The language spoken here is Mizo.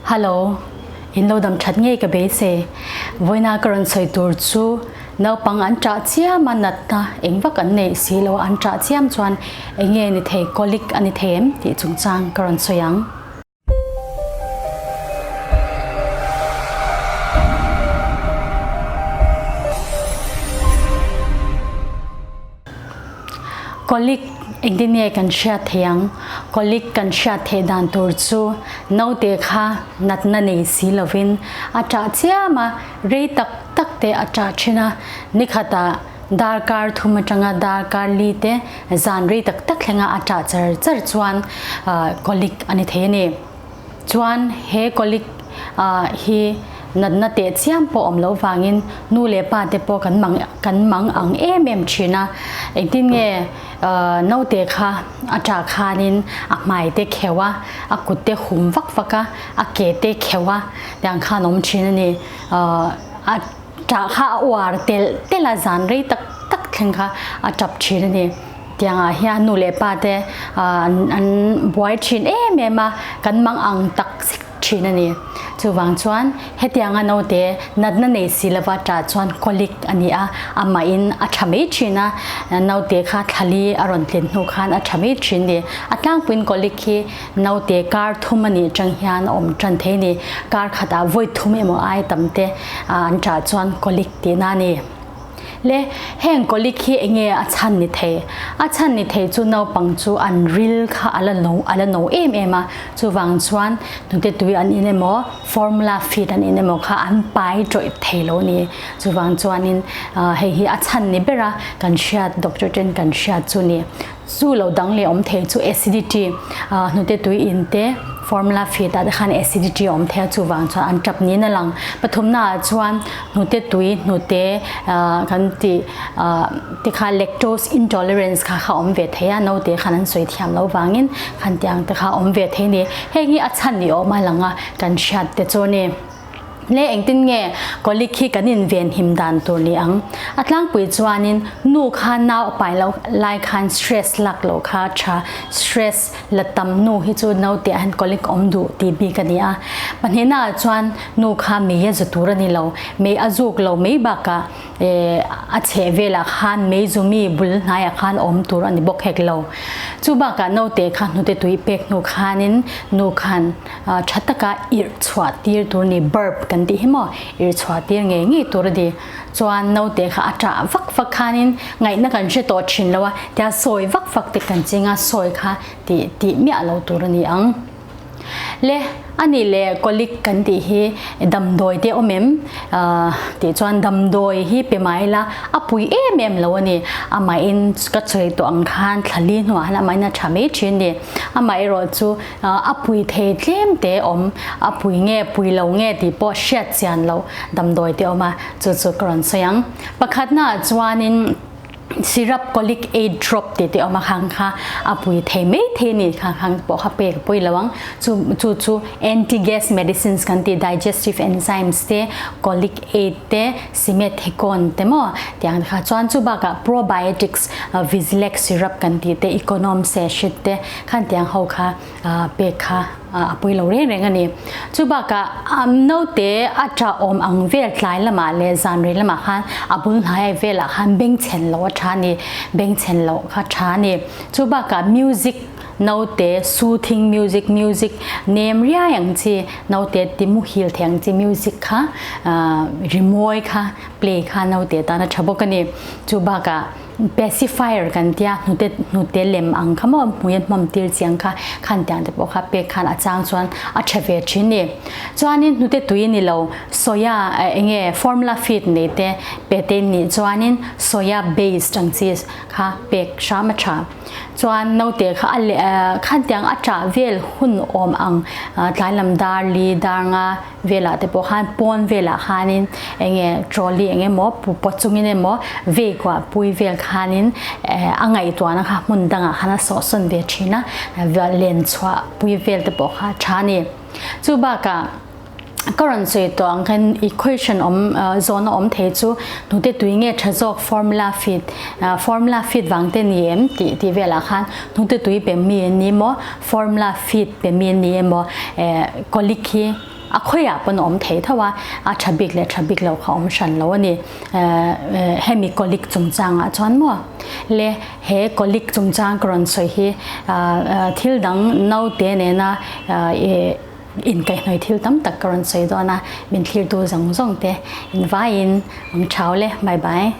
Hallo, in lo dam that ngei ka beisei. Vawiina ka rawn sawi tur chu naupang an ṭah chiam a natna eng vak an neih si lo a, an ṭah chiam chuan eng nge ni thei, colic a ni thei em tih chungchang ka rawn sawi ang. Colic engtin nge kan hriat theih ang? Colic kan hriat theih dan tur chu naute kha natna nei si lovin a ṭah chiam a, rei tak tak te a ṭah ṭhin a, nikhatah darkar thum aṭanga darkar li te zan rei tak tak thlenga a ṭah char char chuan colic a ni thei a ni. Chuan he colic hi natna teh chiam pawh awm loh vangin nu leh pa te pawh kan mang kan mang ang em em thin a. Engtin nge naute kha a ṭah khanin a hmai te kheuh a, a kut te hum vak vak a, a ke te kheuh a tiang khan awm thin a ni. A Ṭah kha a uar telh telh a, zan rei tak tak thleng kha a ṭap ṭhin a ni. Tiangah hian nu leh pa te an buai ṭhin em em a, kan mang ang tak zet ṭhin a ni. Chuvang chuan hetianga naute natna nei si lova ṭah chuan colic a ni a, amahin a ṭha mai ṭhin a, naute kha thlali a rawn tlin hnu khan a ṭha mai ṭhin a ni. A tlangpuiin colic hi Naute kar thum a nih chang hian a awm tan thei ni. Kar khatah vawi thum emaw ai tam te an ṭah chuan colic tihna a ni. Le, heng colic hi enge a chhan ni thei? A chhan ni thei chu naupang chu an ril kha a la no a la no em em a, chuvang chuan hnute tui an in emaw formula feed an in emaw kha an pai tawih thei lo a ni. Chuvang chuanin hei hi a chhan ni ber a kan hriat doctor ten kan hriat chu ni. Chu lo dang leh awm thei chu acidity, hnute tui in te, formula feed ah te khan acidity a awm thei a, chuvang chuan an tap niin a lang. Pathumna ah chuan hnute tui, hnute kan tih te kha lactose intolerance kha kha awm ve thei a, naute khan an sawi thiam loh vangin khan tiang te kha awm ve thei a ni. Heng hi a chhan ni awm a lang a, kan hriat te chu a ni. Le engtin nge colic hi kan inven him dan tur ni ang? A tlangpui chuanin nu kha nau a pai loh lai khan stress lak loh kha a tha, stress la tam nu hi chu naute ah hian colic awm duh tih bik a ni a. Pahnihna ah chuan nu kha mei a zu tur a ni lo, mei a zuk lo mai bakah a chheh velah khan mei zumi bul hnaiah khan awm tur a ni bawk hek lo. Chu bakah naute kha hnute tui pek hnu khanin nu khan tha taka irh chhuah tir tur ni burp kan tih hi maw irh chhuah tir ngei ngei tur a ni. Chuan naute kha a ṭah vak vak khanin ngaihna kan hre tawh ṭhin lo a, tia sawi vak vak te kan ching a, sawi kha tih tih miah lo tur a ni ang. Le, a nih leh colic kan tih hi damdawi te awm em? Tih chuan damdawi hi pe mai la a pui em em lo a ni. Amahin ka sawi tawh ang khan thlali hnuah khan amahin a tha mai thin a ni. Amaherawh chu a pui thei tlem te awm, a pui nge pui lo nge tih pawh hriat chian loh damdawi te awm a, chu chu ka rawn sawi ang. Pakhatnaah chuanin. Syrup colic aid drop tih te awm a khang kha a pui thei mai thei a ni khang khang pawh kha pek a pawi lo ang chu chu chu anti gas medicines kan tih digestive enzymes te colic aid te simethicone te maw tiang te kha chuan chu bakah probiotics vizilac syrup kan tih te econom sachet te khan tiang ho kha pek kha a pui lo reng reng a ni. Chu bakah naute a ṭah awm ang vel tlai lamah leh zan rei lamah khan a bul hnai velah khan bengchhen loh a ṭha a ni, bengchhen loh kha ṭha a ni. Chu bakah music naute soothing music, music nem riai ang chi, naute ti muhil thei ang chi music kha rimawi kha play kha naute tan a ṭha bawk a ni. Chu bakah Pacifier kan tia hnute hnute lem ang kha maw hmui a hmawm tir chiang kha khan tiang te pawh kha pek khan a chang chuan a tha ve thin ni. Chuanin hnute tui ni lo soya enge formula feed nei te pe te nih chuanin soya based ang chi kha pek hram a tha. Chuan naute kha a leh khan tiang a tah vel hun awm ang tlai lam dar li dar nga velah te pawh khan pawn velah khanin enge trolley eng emaw pawt chungin emaw vei kuah pui vel khanin a ngaihtuahna kha hmun dangah khan a sawhsawn ve thin a, len chhuah pui vel te pawh kha a tha a ni. Chu bakah ka rawn sawi tawh ang khan equation awm zawhna awm thei chu hnute tui nge tha zawk formula feed formula feed vang te ni em tih tih velah khan hnute tui pe mi an ni maw formula feed pe mi an ni emaw colic hi. A khawiah pawn a awm thei tho a, a tha bik leh tha bik lo kha a awm hran lo a ni. Hemi colic chungchangah chuan maw le he colic chungchang ka rawn sawi hi thil dang naute nena inkaihhnawih thil tam tak ka rawn sawi dawn a, min thlirtu zawng zawng te invaiin ang thau le bye bye.